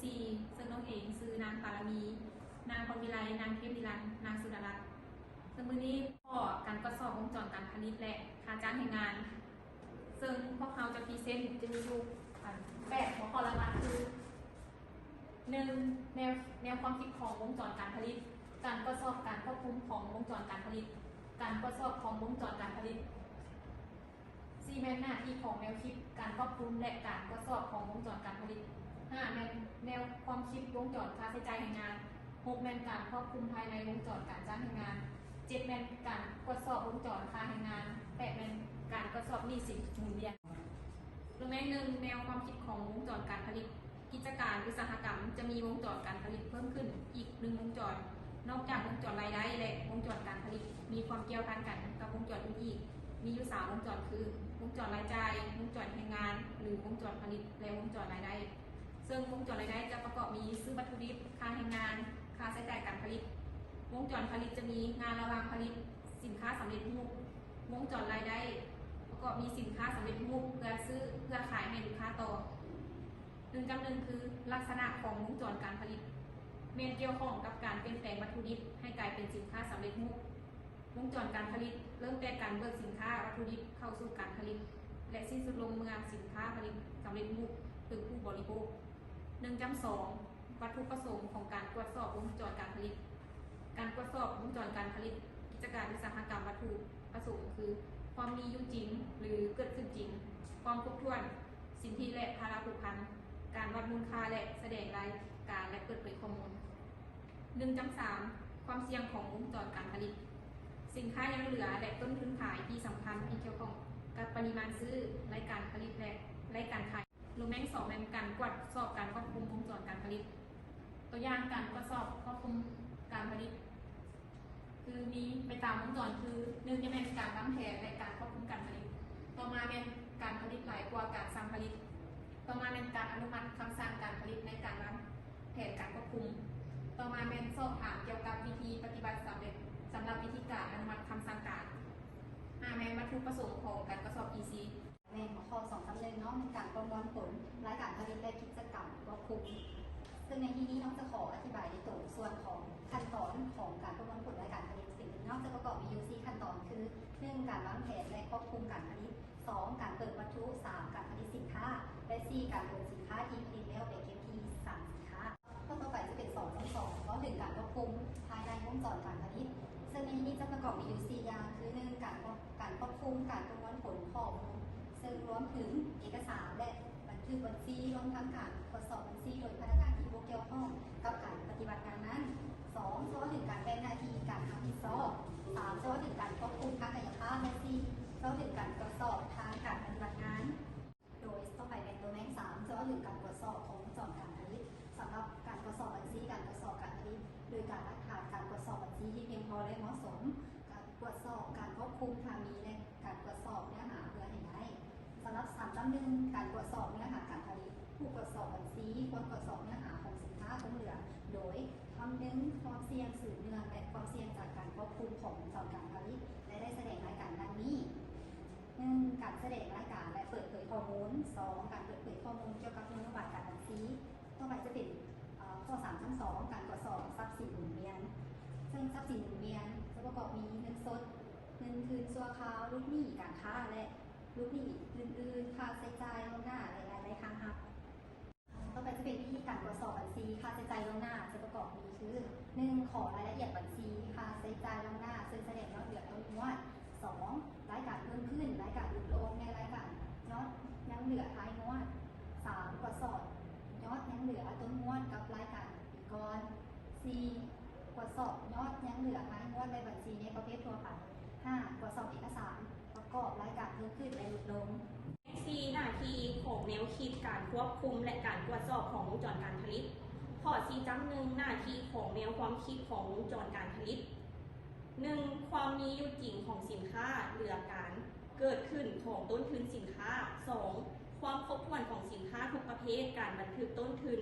ສີ່ ເຊິ່ງນ້ອງເອງຊື່ນາງປາລະມີ, ນາງພອນວິໄລ, ນາງເທບນິລັນ, ນາງສຸດາລັດ. ເຊິ່ງມື້ນີ້ຂໍ້ການກວດສອບວົງຈອນການຜະລິດ ແລະ ຄ່າຈ້າງແຮງງານ, ເຊິ່ງພວກເຮົາຈະພຣີເຊັນຈະມີຢູ່ ອັນ ແປດຫົວຂໍ້ຫຼັກໆ ຄື ໜຶ່ງ ແນວ ແນວຄວາມຄິດຂອງວົງຈອນການຜະລິດ, ການກວດສອບການຄວບຄຸມຂອງວົງຈອນການຜະລິດ, ການກວດສອບຂອງວົງຈອນການຜະລິດ. ສີ່ ແມ່ນໜ້າທີ່ຂອງແນວຄິດການຄວບຄຸມ ແລະ ການກວດສອບຂອງວົງຈອນການຜະລິດ. ຫ້າ ແມ່ນແນວຄວາມຄິດວົງຈອນຄ່າໃຊ້ຈ່າຍແຮງງານ. ຫົກ ແມ່ນການຄວບຄຸມພາຍໃນວົງຈອນການຈ້າງແຮງງານ. ເຈັດ ແມ່ນການກວດສອບວົງຈອນຄ່າແຮງງານ. ແປດ ແມ່ນການກວດສອບໜີ້ສິນໝູນວຽນ. ໂດຍແມ່ນ ໜຶ່ງ ແນວຄວາມຄິດຂອງວົງຈອນການຜະລິດ. ກິດຈະການອຸດສາຫະກຳຈະມີວົງຈອນການຜະລິດເພີ່ມຂຶ້ນອີກໜຶ່ງວົງຈອນ, ນອກຈາກວົງຈອນລາຍໄດ້ ແລະ ວົງຈອນການຜະລິດມີຄວາມກ່ຽວພັນກັນກັບວົງຈອນອື່ນອີກ, ມີຢູ່ສາມວົງຈອນຄື ວົງຈອນລາຍຈ່າຍ, ວົງຈອນແຮງງານ ຫຼື ວົງຈອນຜະລິດ ແລະ ວົງຈອນລາຍໄດ້. ເຊິ່ງວົງຈອນລາຍໄດ້ຈະປະກອບມີຊື້ວັດຖຸດິບ, ຄ່າແຮງງານ, ຄ່າໃຊ້ຈ່າຍການຜະລິດ. ວົງຈອນຜະລິດຈະມີງານລະຫວ່າງຜະລິດ, ສິນຄ້າສຳເລັດຮູບ, ວົງຈອນລາຍໄດ້ປະກອບມີສິນຄ້າສຳເລັດຮູບເພື່ອຊື້, ເພື່ອຂາຍໃຫ້ລູກຄ້າຕໍ່. ໜຶ່ງຈຳໜຶ່ງຄື ລັກສະນະຂອງວົງຈອນການຜະລິດ ແມ່ນກ່ຽວຂ້ອງກັບການປ່ຽນແປງວັດຖຸດິບໃຫ້ກາຍເປັນສິນຄ້າສຳເລັດຮູບ. ວົງຈອນການຜະລິດເລີ່ມແຕ່ການເບີກສິນຄ້າວັດຖຸດິບເຂົ້າສູ່ການຜະລິດ ແລະ ສິ້ນສຸດລົງເມື່ອສິນຄ້າຜະລິດສຳເລັດຮູບເຖິງຜູ້ບໍລິໂພກ. ໜຶ່ງຈຳສອງ ວັດຖຸປະສົງຂອງການກວດສອບວົງຈອນການຜະລິດ. ການກວດສອບວົງຈອນການຜະລິດກິດຈະການອຸດສາຫະກຳວັດຖຸປະສົງຄື ຄວາມມີຢູ່ຈິງ ຫຼື ເກີດຂຶ້ນຈິງ, ຄວາມຄົບຖ້ວນ, ສິດທິ ແລະ ພາລະຜູກພັນ, ການວັດມູນຄ່າ ແລະ ສະແດງລາຍການ ແລະ ເປີດເຜີຍຂໍ້ມູນ. ໜຶ່ງຈຳສາມ ຄວາມສ່ຽງຂອງວົງຈອນການຜະລິດ. ສິນຄ້າຍັງເຫຼືອ ແລະ ຕົ້ນທຶນຂາຍທີ່ສຳຄັນທີ່ກ່ຽວຂ້ອງກັບປະລິມານຊື້, ລາຍການຜະລິດ ແລະ ລາຍການຂາຍ. ໂລແມງສອງ ແມ່ນການກວດສອບການຄວບຄຸມວົງຈອນການຜະລິດ. ຕົວຢ່າງການກວດສອບຄວບຄຸມການຜະລິດ ຄືມີໄປຕາມວົງຈອນຄື ໜຶ່ງ ຈະແມ່ນການວາງແຜນ ແລະ ການຄວບຄຸມການຜະລິດ. ຕໍ່ມາແມ່ນການຜະລິດຫຼາຍກວ່າການສັ່ງຜະລິດ. ຕໍ່ມາແມ່ນການອະນຸມັດຄຳສັ່ງການຜະລິດໃນການວາງແຜນການຄວບຄຸມ. ຕໍ່ມາແມ່ນສອບຖາມກ່ຽວກັບວິທີປະຕິບັດສຳເລັດ ສຳລັບວິທີການອະນຸມັດຄຳສັ່ງການ. ຫ້າ ແມ່ນວັດຖຸປະສົງຂອງການກວດສອບ ອີ ຊີ. ແມ່ນຫົວຂໍ້ສອງຈຳໜຶ່ງເນາະ ແມ່ນການປະມວນຜົນລາຍການຜະລິດ ແລະ ກິດຈະກຳຄວບຄຸມ ເຊິ່ງໃນທີ່ນີ້ນ້ອງຈະຂໍອະທິບາຍໃນໂຕສ່ວນຂອງຂັ້ນຕອນຂອງການປະມວນຜົນລາຍການຜະລິດ. ສິ່ງທີ່ນ້ອງຈະປະກອບມີຢູ່ສີ່ຂັ້ນຕອນຄື ໜຶ່ງ ການວາງແຜນ ແລະ ຄວບຄຸມການຜະລິດ, ສອງ ການເປີດວັດຖຸ, ສາມ ການຜະລິດສິນຄ້າ ແລະ ສີ່ ການຂົນສິນຄ້າທີ່ຜະລິດແລ້ວໄປເກັບທີ່ຄລັງສິນຄ້າ. ຂໍ້ຕໍ່ໄປຈະເປັນສອງຈຳສອງ ເວົ້າເຖິງການຄວບຄຸມພາຍໃນວົງຈອນການຜະລິດ ເຊິ່ງໃນທີ່ນີ້ຈະປະກອບມີຢູ່ສີ່ຢ່າງ ຄື ໜຶ່ງ ການຄວບ ການຄວບຄຸມການປະມວນຜົນຂໍ້ມູນ ເຊິ່ງລວມເຖິງເອກະສານ ແລະ ບັນທຶກບັນຊີ ລວມທັງການກວດສອບບັນຊີໂດຍພະນັກງານທີ່ບໍ່ກ່ຽວຂ້ອງກັບການປະຕິບັດງານນັ້ນ. ສອງ ຈະເວົ້າເຖິງການແບ່ງໜ້າທີ່ການຮັບຜິດຊອບ. ສາມ ຈະເວົ້າເຖິງການຄວບຄຸມທາງກາຍະພາບ ແລະ ສີ່ ເວົ້າເຖິງການກວດສອບທາງການປະຕິບັດງານ. ໂດຍຕໍ່ໄປແມ່ນໂຕແມ່ນສາມ ຈະເວົ້າເຖິງການກວດສອບຂອງວົງຈອນການຜະລິດ. ສຳລັບການກວດສອບບັນຊີ ການກວດສອບການຜະລິດ ໂດຍການຫຼັກຖານການກວດສອບບັນຊີທີ່ພຽງພໍ ແລະ ເໝາະສົມ, ການກວດສອບການຄວບຄຸມຖ້າມີ ແລະ ການກວດສອບເນື້ອຫາເພື່ອໃຫ້ໄດ້. ສຳລັບສາມຈຳໜຶ່ງ ການກວດສອບເນື້ອຫາການຜະລິດ, ຜູ້ກວດສອບບັນຊີຄວນກວດສອບເນື້ອຫາຂອງສິນຄ້າຄົງເຫຼືອ ໂດຍຄຳນຶງຄວາມສ່ຽງສືບເນື່ອງ ແລະ ຄວາມສ່ຽງຈາກການຄວບຄຸມຂອງວົງຈອນການຜະລິດ ແລະ ໄດ້ສະແດງລາຍການດັ່ງນີ້. ໜຶ່ງ ການສະແດງລາຍການ ແລະ ເປີດເຜີຍຂໍ້ມູນ. ສອງ ການເປີດເຜີຍຂໍ້ມູນກ່ຽວກັບນະໂຍບາຍການບັນຊີ. ຕໍ່ໄປຈະເປັນ ເອີ ຂໍ້ສາມຈຳສອງ ການກວດສອບຊັບສິນໝູນວຽນ ເຊິ່ງຊັບສິນໝູນວຽນຈະປະກອບມີເງິນສົດ, ເງິນທຶນຊົ່ວຄາວ, ລູກໜີ້ການຄ້າ ແລະ ລູກໜີ້ອື່ນໆ, ຄ່າໃຊ້ຈ່າຍລ່ວງໜ້າ ແລະ ລາຍໄດ້ທາງຮັບ. ຕໍ່ໄປຈະເປັນວິທີການກວດສອບບັນຊີຄ່າໃຊ້ຈ່າຍລ່ວງໜ້າ ຈະປະກອບມີຄື ໜຶ່ງ ຂໍລາຍລະອຽດບັນຊີຄ່າໃຊ້ຈ່າຍລ່ວງໜ້າ ເຊິ່ງສະແດງຍອດເຫຼືອຕົ້ນງວດ. ສອງ ລາຍການເພີ່ມຂຶ້ນ, ລາຍການຫຼຸດລົງ ແລະ ລາຍການຍອດຍັງເຫຼືອທ້າຍງວດ. ສາມ ກວດສອບຍອດຍັງເຫຼືອຕົ້ນງວດກັບລາຍການປີກ່ອນ. ສີ່ ກວດສອບຍອດຍັງເຫຼືອທ້າຍງວດໃນບັນຊີໃນປະເພດທົ່ວໄປ. ຫ້າ ກວດສອບເອກະສານປະກອບລາຍການເພີ່ມຂຶ້ນ ແລະ ຫຼຸດລົງ. ສີ່ ໜ້າທີ່ຂອງແນວຄິດການຄວບຄຸມ ແລະ ການກວດສອບຂອງວົງຈອນການຜະລິດ. ຂໍ້ສີ່ຈຳໜຶ່ງ ໜ້າທີ່ຂອງແນວຄວາມຄິດຂອງວົງຈອນການຜະລິດ. ໜຶ່ງ ຄວາມມີຢູ່ຈິງຂອງສິນຄ້າ ເຫຼືອການເກີດຂຶ້ນຂອງຕົ້ນທຶນສິນຄ້າ. ສອງ ຄວາມຄົບຖ້ວນຂອງສິນຄ້າທຸກປະເພດ, ການບັນທຶກຕົ້ນທຶນ,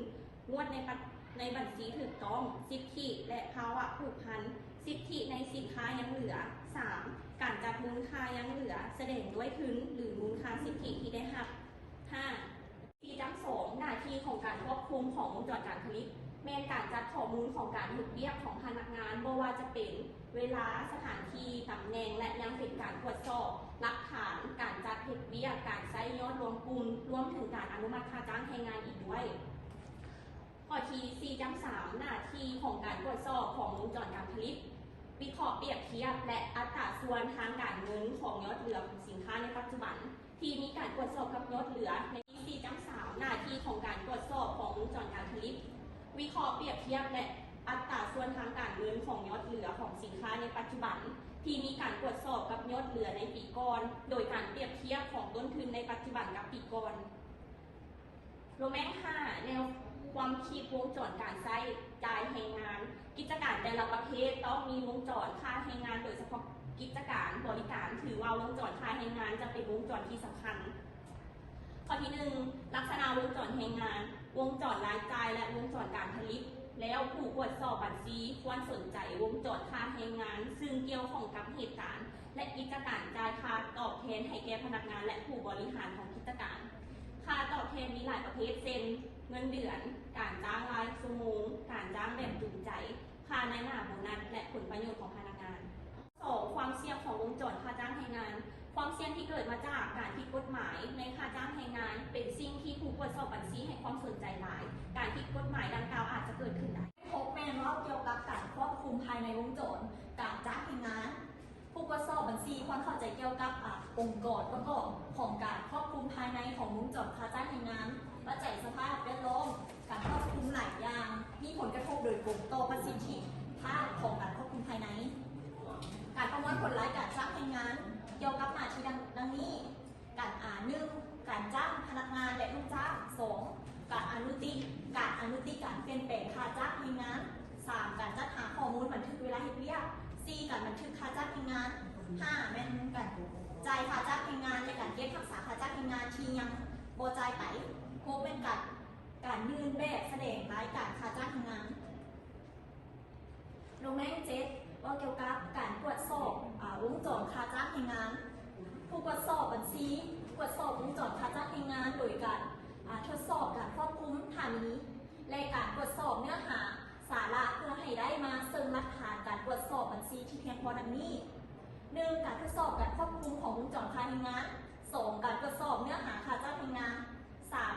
ງວດໃນບັນ ໃນບັນຊີຖືກຕ້ອງ, ສິດທິ ແລະ ພາວະຜູກພັນ, ສິດທິໃນສິນຄ້າຍັງເຫຼືອ. ສາມ ການຈັດມູນຄ່າຍັງເຫຼືອ ສະແດງດ້ວຍທຶນ ຫຼື ມູນຄ່າສິດທິທີ່ໄດ້ຮັບ. ຫ້າ ສີ່ຈຳສອງ ໜ້າທີ່ ຂອງການຄວບຄຸມຂອງວົງຈອນການຜະລິດ ແມ່ນການຈັດຂໍ້ມູນຂອງການເຮັດວຽກຂອງພະນັກງານ, ບໍ່ວ່າຈະເປັນເວລາ, ສະຖານທີ່, ຕຳແໜ່ງ ແລະ ຍັງເປັນການກວດສອບຫຼັກຖານການຈັດເຮັດວຽກ, ການໃຊ້ຍອດລວມກຸ່ມ, ລວມເຖິງການອະນຸມັດຄ່າຈ້າງແຮງງານອີກດ້ວຍ. ຂໍ້ທີສີ່ຈ້ຳສາມ ໜ້າທີ່ຂອງການກວດສອບຂອງວົງຈອນການຜະລິດ, ວິເຄາະປຽບທຽບ ແລະ ອັດຕາສ່ວນທາງການເງິນຂອງຍອດເຫຼືອຂອງສິນຄ້າໃນປັດຈຸບັນ ທີ່ມີການກວດສອບກັບຍອດເຫຼືອ. ໃນ ສີ່ຈ້ຳສາມ ໜ້າທີ່ຂອງການກວດສອບຂອງວົງຈອນການຜະລິດ, ວິເຄາະປຽບທຽບ ແລະ ອັດຕາສ່ວນທາງການເງິນຂອງຍອດເຫຼືອຂອງສິນຄ້າໃນປັດຈຸບັນ ທີ່ມີການກວດສອບກັບຍອດເຫຼືອໃນປີກ່ອນ, ໂດຍການປຽບທຽບຂອງຕົ້ນທຶນໃນປັດຈຸບັນກັບປີກ່ອນ. ໂລແມງຫ້າ ແນວຄວາມຄິດວົງຈອນການໃຊ້ຈ່າຍແຮງງານ. ກິດຈະການແຕ່ລະປະເພດຕ້ອງມີວົງຈອນຄ່າແຮງງານ, ໂດຍສະເພາະກິດຈະການບໍລິການ ຖືວ່າວົງຈອນຄ່າແຮງງານຈະເປັນວົງຈອນທີ່ສຳຄັນ. ຂໍ້ທີໜຶ່ງ ລັກສະນະວົງຈອນແຮງງານ, ວົງຈອນລາຍຈ່າຍ ແລະ ວົງຈອນການຜະລິດ, ແລ້ວຜູ້ກວດສອບບັນຊີຄວນສົນໃຈວົງຈອນຄ່າແຮງງານ ຊຶ່ງກ່ຽວຂ້ອງກັບເຫດການ ແລະ ກິດຈະການຈ່າຍຄ່າຕອບແທນໃຫ້ແກ່ພະນັກງານ ແລະ ຜູ້ບໍລິຫານຂອງກິດຈະການ. ຄ່າຕອບແທນມີຫຼາຍປະເພດ ເຊັ່ນ ເງິນເດືອນ, ການຈ້າງລາຍຊົ່ວໂມງ, ການຈ້າງແບບຈູງໃຈ, ຄ່ານາຍໜ້າ, ໂບນັດ ແລະ ຜົນປະໂຫຍດຂອງພະນັກງານ. ສອງ ຄວາມສ່ຽງຂອງວົງຈອນຄ່າຈ້າງແຮງງານ. ຄວາມສ່ຽງທີ່ເກີດມາຈາກການຜິດກົດໝາຍໃນຄ່າຈ້າງແຮງງານ ເປັນສິ່ງທີ່ຜູ້ກວດສອບບັນຊີໃຫ້ຄວາມສົນໃຈຫຼາຍ. ການຜິດກົດໝາຍດັ່ງກ່າວອາດຈະເກີດຂຶ້ນໄດ້. ຫົກ ແມ່ນເວົ້າກ່ຽວກັບການຄວບຄຸມພາຍໃນວົງຈອນການຈ້າງແຮງງານ. ຜູ້ກວດສອບບັນຊີຄວນເຂົ້າໃຈກ່ຽວກັບ ອາ ອົງກອນປະກອບຂອງການຄວບຄຸມພາຍໃນຂອງວົງຈອນຄ່າຈ້າງແຮງງານ, ປັດໄຈສະພາບແວດລ້ອມ, ການຄວບຄຸມຫຼາຍຢ່າງ ມີຜົນກະທົບໂດຍກົງຕໍ່ປະສິດທິພາບຂອງການຄວບຄຸມພາຍໃນ. ການປະມວນຜົນລາຍການຈ້າງແຮງງານກ່ຽວກັບໜ້າທີ່ດັ່ງ ດັ່ງນີ້. ການ ອາ ໜຶ່ງ ການຈ້າງພະນັກງານ ແລະ ລູກຈ້າງ. ສອງ ການອະນຸຕິ ການອະນຸຕິການປ່ຽນແປງຄ່າຈ້າງແຮງງານ. ສາມ ການຈັດຫາຂໍ້ມູນບັນທຶກເວລາເຮັດວຽກ. ສີ່ ການບັນທຶກຄ່າຈ້າງແຮງງານ. ຫ້າ ແມ່ນການຈ່າຍຄ່າຈ້າງແຮງງານ ແລະ ການເກັບຮັກສາຄ່າຈ້າງແຮງງານທີ່ຍັງບໍ່ຈ່າຍໄປ. ຫົກ ແມ່ນການ ການຍື່ນແບບສະແດງລາຍການຄ່າຈ້າງແຮງງານ. ໂລແມງເຈັດ ເວົ້າກ່ຽວກັບການກວດສອບ ອາ ວົງຈອນຄ່າຈ້າງແຮງງານ. ຜູ້ກວດສອບບັນຊີກວດສອບວົງຈອນຄ່າຈ້າງແຮງງານ ໂດຍການ ອາ ທົດສອບການຄວບຄຸມຖ້າມີ ແລະ ການກວດສອບເນື້ອຫາສາລະ ເພື່ອໃຫ້ໄດ້ມາເຊິ່ງຫຼັກຖານການກວດສອບບັນຊີທີ່ພຽງພໍດັ່ງນີ້. ໜຶ່ງ ການທົດສອບການຄວບຄຸມຂອງວົງຈອນຄ່າແຮງງານ. ສອງ ການກວດສອບເນື້ອຫາຄ່າຈ້າງແຮງງານ. ສາມ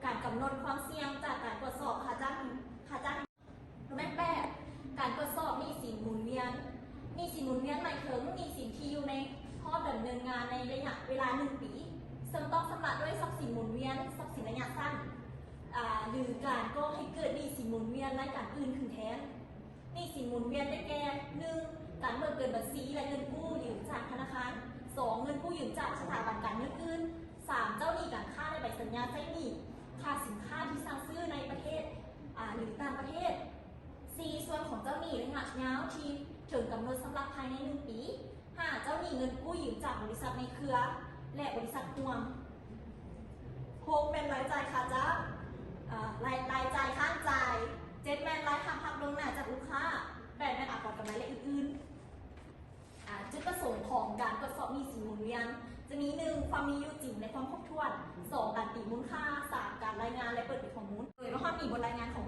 ການກຳນົດຄວາມສ່ຽງຈາກການກວດສອບຄ່າຈ້າງ ຄ່າຈ້າງ ໂລແມງແປດ ການກວດສອບໜີ້ສິນໝູນວຽນ. ໜີ້ສິນໝູນວຽນໝາຍເຖິງໜີ້ສິນທີ່ຢູ່ໃນຮອບດຳເນີນງານໃນໄລຍະເວລາໜຶ່ງປີ ເຊິ່ງຕ້ອງຊຳລະດ້ວຍຊັບສິນໝູນວຽນ, ຊັບສິນໄລຍະສັ້ນ ອາ ຫຼື ການກໍ່ໃຫ້ເກີດໜີ້ສິນໝູນວຽນລາຍການອື່ນຂຶ້ນແທນ. ໜີ້ສິນໝູນວຽນໄດ້ແກ່ ໜຶ່ງ ການເບີກເກີນບັນຊີ ແລະ ເງິນກູ້ຢືມຈາກທະນາຄານ. ສອງ ເງິນກູ້ຢືມຈາກສະຖາບັນການເງິນອື່ນ. ສາມ ເຈົ້າໜີ້ການຄ້າ ແລະ ໃບສັນຍາໃຊ້ໜີ້ ຄ່າສິນຄ້າທີ່ສັ່ງຊື້ໃນປະເທດ ອາ ຫຼື ຕ່າງປະເທດ. ສີ່ ສ່ວນຂອງເຈົ້າໜີ້ໄລຍະຍາວທີ່ເຖິງກຳນົດຊຳລະພາຍໃນໜຶ່ງປີ. ຫ້າ ເຈົ້າໜີ້ເງິນກູ້ຢືມຈາກບໍລິສັດໃນເຄືອ ແລະ ບໍລິສັດຮ່ວມ. ຫົກ ແມ່ນລາຍຈ່າຍຄ່າຈ້າງ ອາ ລາຍ ລາຍຈ່າຍຄ້າງຈ່າຍ. ເຈັດ ແມ່ນລາຍຮັບຮັບລ່ວງໜ້າຈາກລູກຄ້າ. ແປດ ແມ່ນອາກອນກຳໄລ ແລະ ອື່ນໆ. ອາ ຈຸດປະສົງຂອງການກວດສອບໜີ້ສິນໝູນວຽນ ຈະມີ ໜຶ່ງ ຄວາມມີຢູ່ຈິງ ແລະ ຄວາມຄົບຖ້ວນ. ສອງ ການຕີມູນຄ່າ. ສາມ ການລາຍງານ ແລະ ເປີດເຜີຍຂໍ້ມູນ. ໂດຍມາຮອດນີ້ ບົດລາຍງານຂອງ